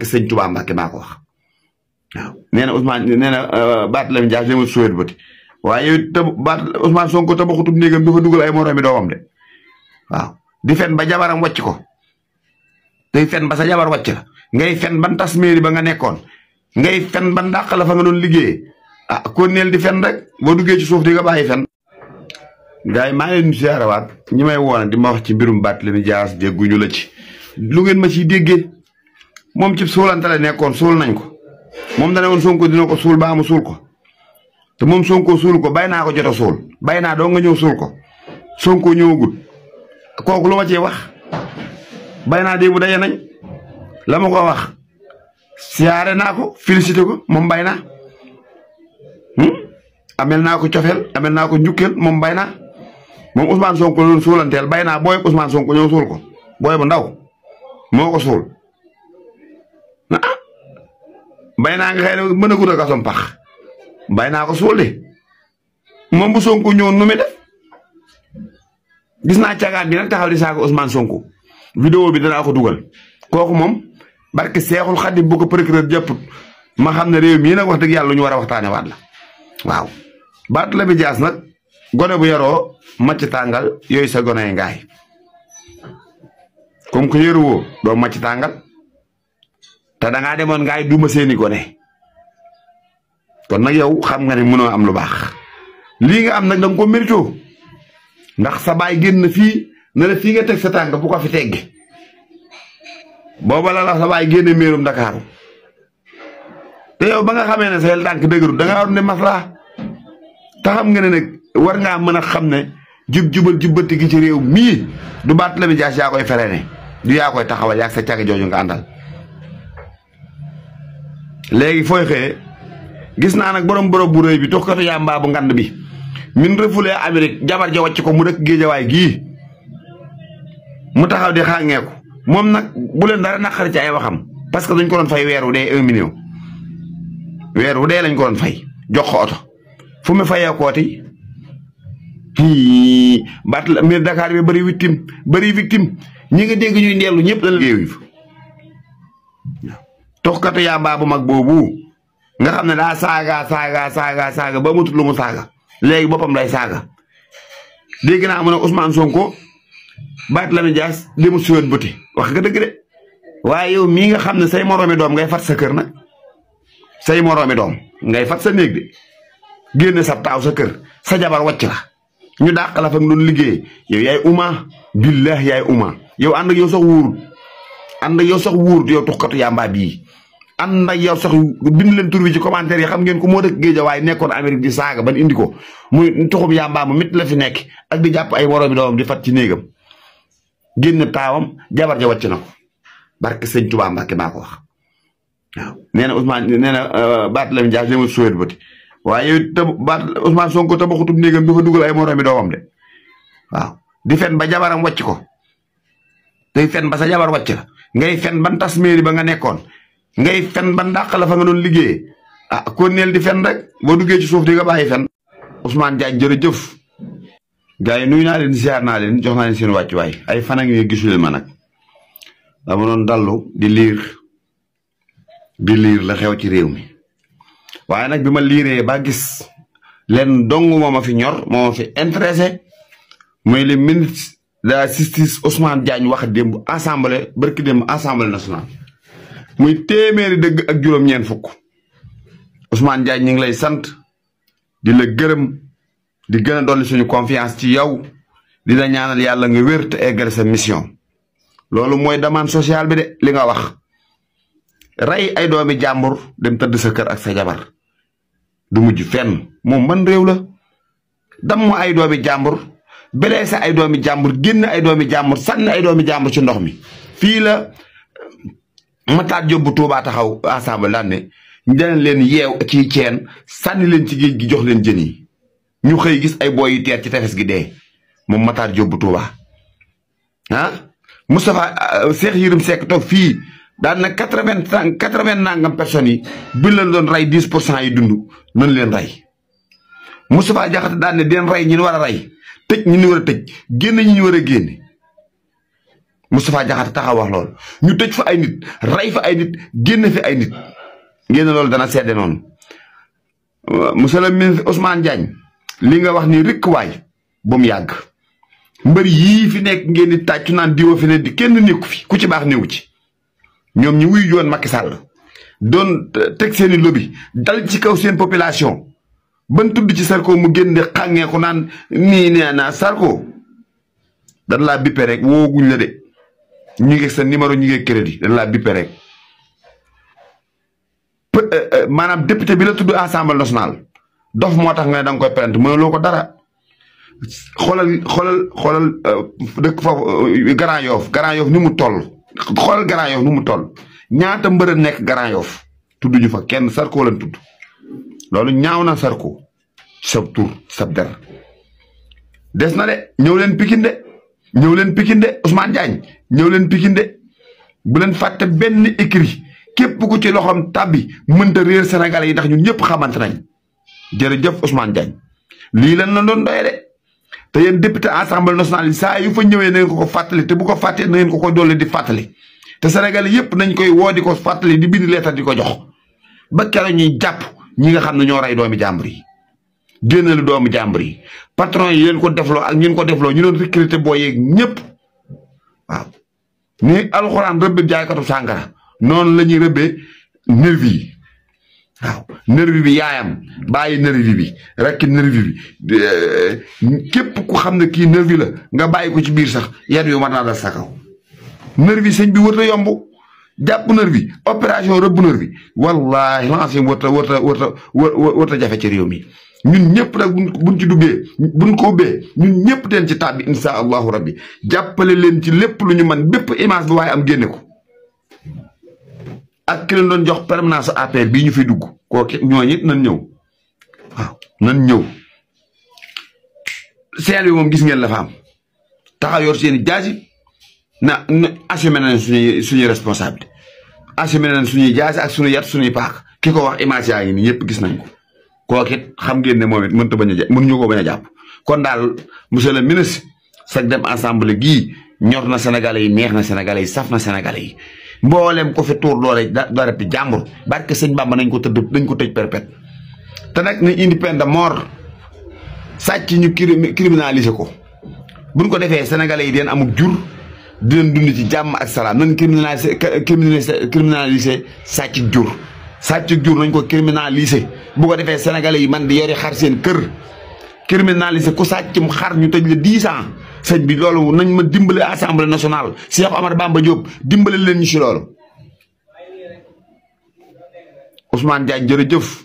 sëñ Tuubaa Mbàkke maa ko wax waaw nee na Ousmane nee na Barthélémy Dias demul suwét bëti waaye yow te Ousmane Sonko tabaxutub néegam dafa dugal ay moroomi doomam de waaw di fen ba jabaram wàcc ko tey fen ba sa jabar wàcc la ngay fen ban tas mairie ba nga nekkoon ngay fen ban dàq la fa nga doon liggéeyee ah kon neel di fen rek boo duggee ci suuf di nga bàyyi fen gars yi maa ngi leen di siyaarawaat ñi may woon di ma wax ci mbirum Barthélémy Dias dégguñu la ci lu ngeen ma ciy déggee moom ci suulante la nekkoon suul nañ ko moom dane woon Sonko dina ko suul ba mu suul ko te moom Sonko suul ko bay naa ko jot a suul bay naa doo nga ñëw suul ko Sonko ñëwagul kooku lu ma ciy wax bay naa démb daje nañ la ma ko wax siyaare naa ko félicité ko moom bay naa amel naa ko cofeel amel naa ko njukkeel moom bay naa moom Ousmane Sonko loolu suulanteel bay naa booy Ousmane Sonko ñëw suul ko booy bu ndaw moo ko suul bay naa nga xëy na mën a gudd a kasom pax bay naa ko suul de moom bu Sonko ñëwoon nu muy def gis naa cagaan bi nag taxaw di saaga Ousmane Sonko vidéo bi danaa ko dugal kooku moom barke Seexul Xadim bu ko procureur jàpput ma xam ne réew mii nag wax dëgg yàlla lu ñu war a waxtaane waat la waaw Barthélémy Dias nag gone bu yaroo macc tàngal yooyu sa gone yi ngaay comme que yëruwoo doo macc tàngal te dangaa demoon ngaay duma seeni gone kon nag yow xam nga ne mënoo am lu baax lii nga am nag danga ko mérito ndax sa baay génn fii ne la fii nga teg sa tànk bu ko fi teggi booba la sa baay génne méerum Ndakaaru te yow ba nga xamee ne sa tànk dëgëru da ngaa war ne maslaa te xam nga ne nag war ngaa mën a xam ne jub-jubal jubbanti gi ci réew mii du Barthélémy Dias yaa koy freiné du yaa koy taxawal yaa sa caga jooju nga àndal léegi fooy xëyee gis naa nag borom bu rëy bi tuxkatu yàmbaa bu ngand bi min refulee Amérique jabar ja wàcc ko mu dëkk Géejawaay gii mu taxaw di xàngeeku moom nag bu leen dara naqari ci ay waxam parce que dañ ko doon fay weer wu dee 1 million weer wu dee lañ ko doon fay jox ko oto fu mu fayee kooti Barthélémy Dakar bi bëri victime ñi nga dégg ñuy ndellu ñëpp dañ géew yi fa tuxkatu yàmbaa bu mag boobu nga xam ne daa saaga ba mutut lu mu saaga léegi boppam lay saaga dégg naa mu ne Ousmane Sonko Barthélémy Dias demul suwét bëti wax nga dëgg de waaye yow mii nga xam ne say moroomi doom ngay fat sa kër nag say moroomi doom ngay fat sa néeg de génne sa taaw sa kër sa jabar wàcc la ñu dàq la fa nga doon liggéey yow yaay uma billah yaay uma yow ànd ak yow sax wuurut yow tuxkatu yàmbaa bii ànd ak yow sax bind leen tur bi ci commentaire yi xam ngeen ko moo dëkk Géejawaay nekkoon Amérique di saaga ban indi ko muy tuxum yàmbaa mu mit la fi nekk ak di jàpp ay moroomi doomam di fat ci néegam génn taawam jabar ja wàcc na ko barke sëñ Tuubaa Mbàkke maa ko wax waaw nee na Ousmane nee na Barthélémy Dias demul suwét bëti waaye yow te Ousmane Sonko tabaxutub néegam dafa dugal ay moroomi doomam de waaw di fen ba jabaram wàcc ko tey fen ba sa jabar wàcc la ngay fen ban tas mairie ba nga nekkoon ngay fen ban dàq la fa nga doon liggéeyee ah kon neel di fen rek boo duggee ci suuf di nga bàyyi fen Ousmane Diagne jërëjëf gars yi nuyu naa leen ziar naa leen jox naa leen seen wàccuwaay ay fan ak ñu gisuleen ma nag dama doon dallu di liir la xew ci réew mi waaye nag bi ma liiree ba gis leen dong moo ma fi ñor moo ma fi intéressé mooy le ministre de la justice Ousmane Diagne wax démb barki démb assemblée nationale muy téeméeri dëgg ak juróom-ñeent fukk Ousmane Diagne ñu ngi lay sant di la gërëm di gën a dolli suñu confiance ci yow di la ñaanal yàlla nga wér te eggale sa mission loolu mooy demande sociale bi de li nga wax rey ay doomi jàmbur dem tëdd sa kër ak sa jabar du mujj fenn moom man réew la damm ay doomi jàmbur blessé ay doomi jàmbur génn ay doomi jàmbur sànni ay doomi jàmbur ci ndox mi fii la Matar Diop bu Tuubaa taxaw assemblée daan ne danañ leen yeew ci ceen sànni leen ci géej gi jox leen jën yi ñu xëy gis ay booy yu teer ci tefes gi dee moom Matar Diop bu Tuubaa ah Moustapha Cheikh Yérim Seck toog fii daan na 80 nangam personnes yi bi leen doon rey 10% yi dund nañ leen rey Moustapha Diakhaté daan ne den rey ñi war a rey tëj ñi war a tëj génn ñi war a génne Moustapha Diakhaté taxaw wax loolu ñu tëj fa ay nit rey fa ay nit génn fi ay nit ngeen loolu dana sedde noonu monsieur le ministre Ousmane Diagne li nga wax ni rek waay bu mu yàgg mbër yii fi nekk ngeen di tàccu naan diwa fi ne di kenn nekku fi ku ci baax néew ci ñoom ñi wuy joon Macky Sall doon teg seeni lobby dal ci kaw seen population ban tudd ci Sarko mu génn di xàngee ko naan nii nee naa Sarko dan laa bippe rek wooguñ la de ñu ngi sa numéro ñu ngi crédit dan laa bippe rek maanaam député bi la tudd assemblée nationale dof moo tax nga ne da nga koy plainte mënuloo ko dara xoolal dëkk foofu Grand Yoff ni mu toll xoolal Grand Yoff ni mu toll ñaata mbër a nekk Grand Yoff tudd ñu fa kenn Sarko lañ tudd loolu ñaaw na Sarko sab tur sab der des na de ñëw leen Pikine de Ousmane Diagne ñëw leen Pikine de bu leen fàtte benn écrit képp ku ci loxoom tabbi mënta réer Sénégalais yi ndax ñun ñëpp xamante nañ jërëjëf Ousmane Diagne lii lan la doon doye de te yéen député assemblée nationale yi saa yu fa ñëwee na ngeen ko fàttali te bu ko fàttee na ngeen ko dolli di fàttali te Sénégalais yëpp nañ koy woo di ko fàttali di bind leetar di ko jox ba keroog ñuy jàpp ñi nga xam ne ñoo rey doomi jàmbur yi génnalu doomi jàmbur yi patron yi leen ko defloo ak ñun ko defloo ñu doon recruter boo yeeg ñëpp waaw ni alxuraan rëbbe jaaykatu sàngara noonu la ñuy rëbbee nervi yi waaw nervi bi yaayam bàyyi nervi bi rekk nervi bi képp ku xam ne kii nervi la nga bàyyi ko ci biir sax yan yu war naa dal sa kaw nervi sëñ bi wërta yomb jàpp nervi opération rëbb nervi wallahi lancé wërta jafe ci réew mi ñun ñëpp nag buñ ci duggee buñ ko ubbee ñun ñëpp teen ci tàbbi insha allahu rabbi jàppale leen ci lépp lu ñu man bépp image bi waaye am génne ko ak ki leen doon jox permanence APR bii ñu fi dugg kooku ñooñu it nan ñëw waaw nan ñëw seel bi moom gis ngeen la fa am taxaw yor seeni jaasi na assumé nañ suñuy responsabilité assumé nañ suñuy jaasi ak suñuy yat suñuy paak ki ko wax image yaa ngi nii ñëpp gis nañ ko kooku it xam ngeen ne moom it mënta bañ a jàpp mënuñu ko bañ a jàpp kon daal monsieur le ministre sag dem assemblée gii ñor na Sénégalais yi neex na Sénégalais yi saf na Sénégalais yi mboolem ko fi tuur doole darati jàmbur barke sëñ Bamba nañ ko tëj perpète te nag ni indi peine de mort sàcc ñu criminaliser ko buñ ko defee Sénégalais yi deen amuk jur dinañ dund ci jàmm ak salaam nañ criminaliser sàcc jur nañ ko criminaliser bu ko defee Sénégalais yi man di yori xar seen kër criminaliser ku sàccum xar ñu tëj la 10 ans sëñ bi loolu nañ ma dimbale assemblée nationale Cheikh Omar Bamba Diop dimbale leen ñu si loolu Ousmane Diagne jërëjëf